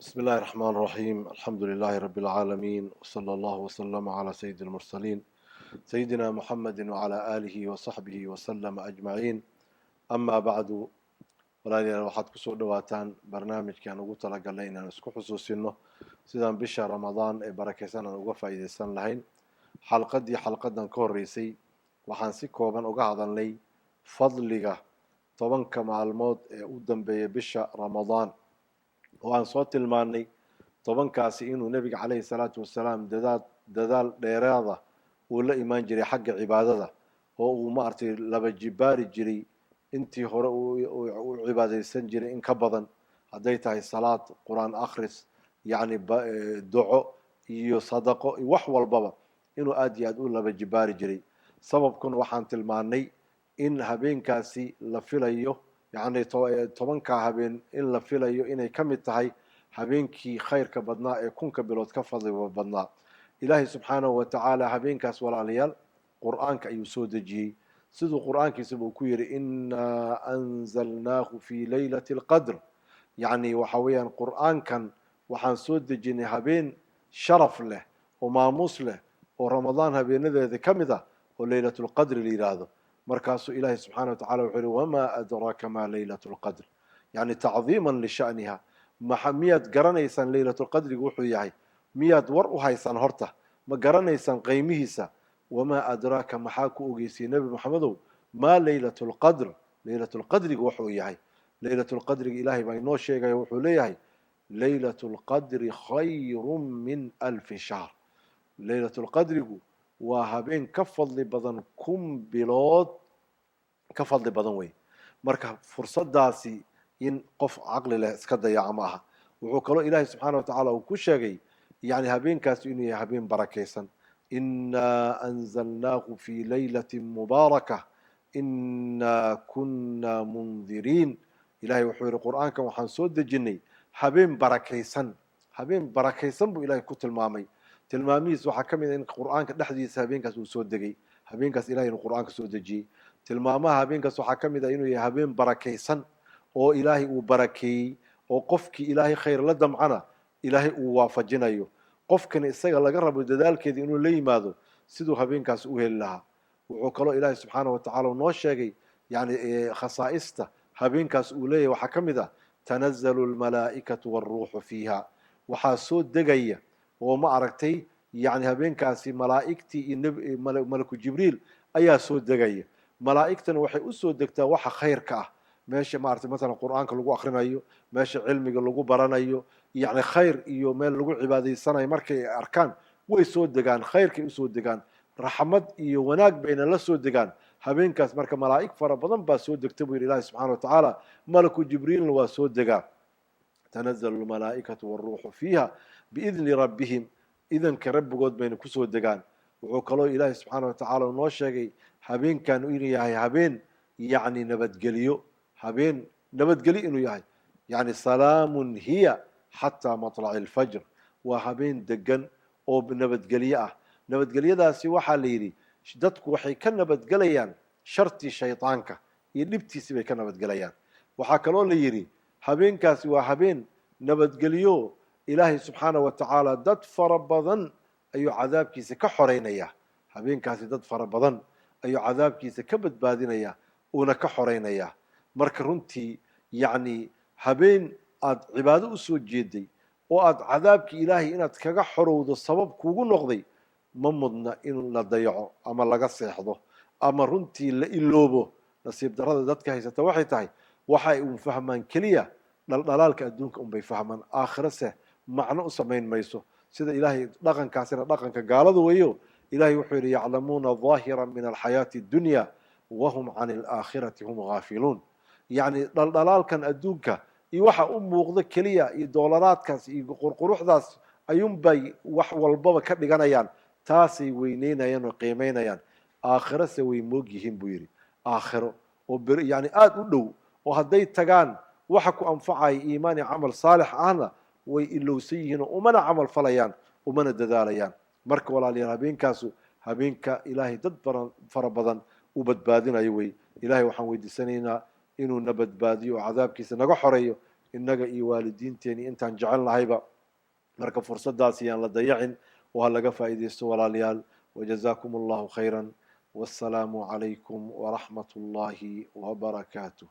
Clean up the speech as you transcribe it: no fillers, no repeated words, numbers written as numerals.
بسم الله الرحمن الرحيم، الحمد لله رب العالمين، وصلى الله وسلم على سيد المرسلين سيدنا محمد وعلى آله وصحبه وسلم أجمعين، أما بعد. Walaalayaal, waxaad kusoo dhawaataan barnaamijkaan ugu talagalnay inaan isku xusuusino sidaan bisha Ramadaan ee barakeysan aan uga faa'iideysan lahayn. Xalqadii xalqadan ka horreysay waxaan si kooban uga hadalnay fadliga 10-ka maalmood ee u dambeeya bisha Ramadaan, oo aan soo tilmaanay 10-kaasi inuu Nebiga caleyhi salaatu wasalaam dadaal dheeraada uu la imaan jiray xagga cibaadada, oo uu maaragtay laba jibaari jiray intii hore u cibaadeysan jiray in ka badan, hadday tahay salaad, Qur-aan akhris, yacni duco iyo sadaqo iyo wax walbaba inuu aad iyo aad u laba jibaari jiray. Sababkuna waxaan tilmaanay in habeenkaasi la filayo, yacni 10-kaa habeen in la filayo inay ka mid tahay habeenkii khayrka badnaa ee 1000-ka bilood ka fadliga badnaa. Ilaahay subxaanahu wa tacaala habeenkaas, walaalayaal, Qur-aanka ayuu soo dejiyey, siduu Qur-aankiisaba uu ku yidhi: "Innaa anzalnaahu fi laylati alqadr." Yacni waxa weeyaan, Qur-aankan waxaan soo dejinay habeen sharaf leh oo maamuus leh oo Ramadaan habeenadeeda ka mid ah oo Leylatulqadri la yidhaahdo. Markaasuu Ilaahay subxaana wa tacala wuxuu yihi: "Wamaa adraaka maa leylat lqadr?" Yani tacdiiman lisha'niha. Maxa miyaad garanaysaan Leylatulqadrigu wuxuu yahay? Miyaad war u haysaan horta? Ma garanaysaan qiimihiisa? Wamaa adraaka, maxaa ku ogeysiyey, Nebi Maxamedow, maa leylat lqadr, Leylatulqadrigu wuxuu yahay? Leylatulqadriga Ilaahay baa inoo sheegaya. Wuxuu leeyahay: "Leylat lqadri khayru min alfi shahr." Leylatulqadrigu waa habeen ka fadli badan 1000 bilood ka fadli badan wey. Marka fursadaasi in qof caqli leh iska dayaca ma aha. Wuxuu kaloo Ilaahay subxaana wa tacaala uu ku sheegay, yani, habeenkaasi inuu yahay habeen barakaysan: "Innaa anzalnaahu fi laylati mubaaraka, innaa kunna mundiriin." Ilahay wuxuu yihi: Qur-aankan waxaan soo dejinay habeen barakaysan. Habeen barakaysan buu Ilahay ku tilmaamay. Tilmaamihiis waxaa ka mid a in Qur-aanka dhexdiisa habeenkaas uu soo degay, habeenkaas Ilahay inuu Qur-aanka soo dejiyey. Tilmaamaha habeenkaas waxaa ka mid ah inuu yahay habeen barakaysan oo Ilaahay uu barakeeyey, oo qofkii Ilaahay khayr la damcana Ilaahay uu waafajinayo, qofkana isaga laga rabo dadaalkeeda inuu la yimaado siduu habeenkaas u heli lahaa. Wuxuu kaloo Ilaahay subxaana wa tacala noo sheegay, yani, khasaa'ista habeenkaas uu leeyahay waxaa ka mid ah: "Tanazalu almalaa'ikatu walruuxu fiiha." Waxaa soo degaya oo ma aragtay, yani, habeenkaasi malaa'igtii iyo malaku Jibriil ayaa soo degaya. Malaa'igtana waxay usoo degtaa waxa khayrka ah, meesha maaragtay masalan Qur-aanka lagu akrinayo, meesha cilmiga lagu baranayo, yacni khayr iyo meel lagu cibaadaysanayo markay arkaan way soo degaan, khayrkay usoo degaan, raxmad iyo wanaag bayna la soo degaan habeenkaas. Marka malaa'ig fara badan baa soo degta buu yidhi Ilahi subxana wa tacaala. Malaku Jibriilna waa soo degaa. "Tanazalu almalaa'ikatu walruuxu fiiha biidni rabbihim." Idanka Rabbigood bayna kusoo degaan. Wuxuu kaloo Ilaahi subxaana wa tacaala noo sheegay habeenkan inuu yahay habeen, yacni, nabadgeliyo, habeen nabadgelyo inuu yahay, yani "Salaamun hiya xataa matlaci alfajr." Waa habeen degan oo nabadgelyo ah. Nabadgelyadaasi waxaa la yidhi dadku waxay ka nabadgelayaan shartii shaydaanka iyo dhibtiisi bay ka nabadgelayaan. Waxaa kaloo la yidhi habeenkaasi waa habeen nabadgelyo, Ilaahay subxaana wa tacaala dad fara badan ayuu cadaabkiisa ka xoreynaya habeenkaasi, dad fara badan ayuu cadaabkiisa ka badbaadinaya uuna ka xoreynaya. Marka runtii, yacni, habeen aada cibaado usoo jeeday oo aada cadaabkii Ilaahay inaad kaga xorowdo sabab kugu noqday ma mudna in la dayaco ama laga seexdo ama runtii la iloobo. Nasiib darrada dadka haysata waxay tahay waxay uun fahmaan keliya dhaldhalaalka adduunka unbay fahmaan, aakhirase macno u samayn mayso. Sida Ilaahay dhaqankaasina dhaqanka gaalada weeyo. Ilahay wuxuu yidhi: "Yaclamuuna daahira min alxayaati addunya wahum can alaakhirati hum gaafiluun." Yacni dhaldhalaalkan adduunka iyo waxa u muuqda keliya iyo doolaraadkaas iyo qurquruxdaas ayuunbay wax walbaba ka dhiganayaan, taasay weyneynayaan oo qiimeynayaan, aakhirase way moog yihiin buu yidhi. Aakhiro oo yani aada u dhow oo hadday tagaan waxa ku anfacaya iimaan iyo camal saalix ahna way ilowsan yihiin oo umana camal falayaan, umana dadaalayaan. Marka walaalayaal, habeenkaasu habeenka Ilaahay dad badan fara badan u badbaadinayo wey. Ilahay waxaan weydiisanaynaa inuu na badbaadiyo oo cadaabkiisa naga xoreeyo. Innaga iyo waalidiinteeni intaan jecel nahayba. Marka fursadaas yaan la dayacin oo ha laga faa'iidaysto, walaalayaal. Wajazaakum Allahu khayran, wassalaamu calaykum waraxmat Ullahi wabarakaatuh.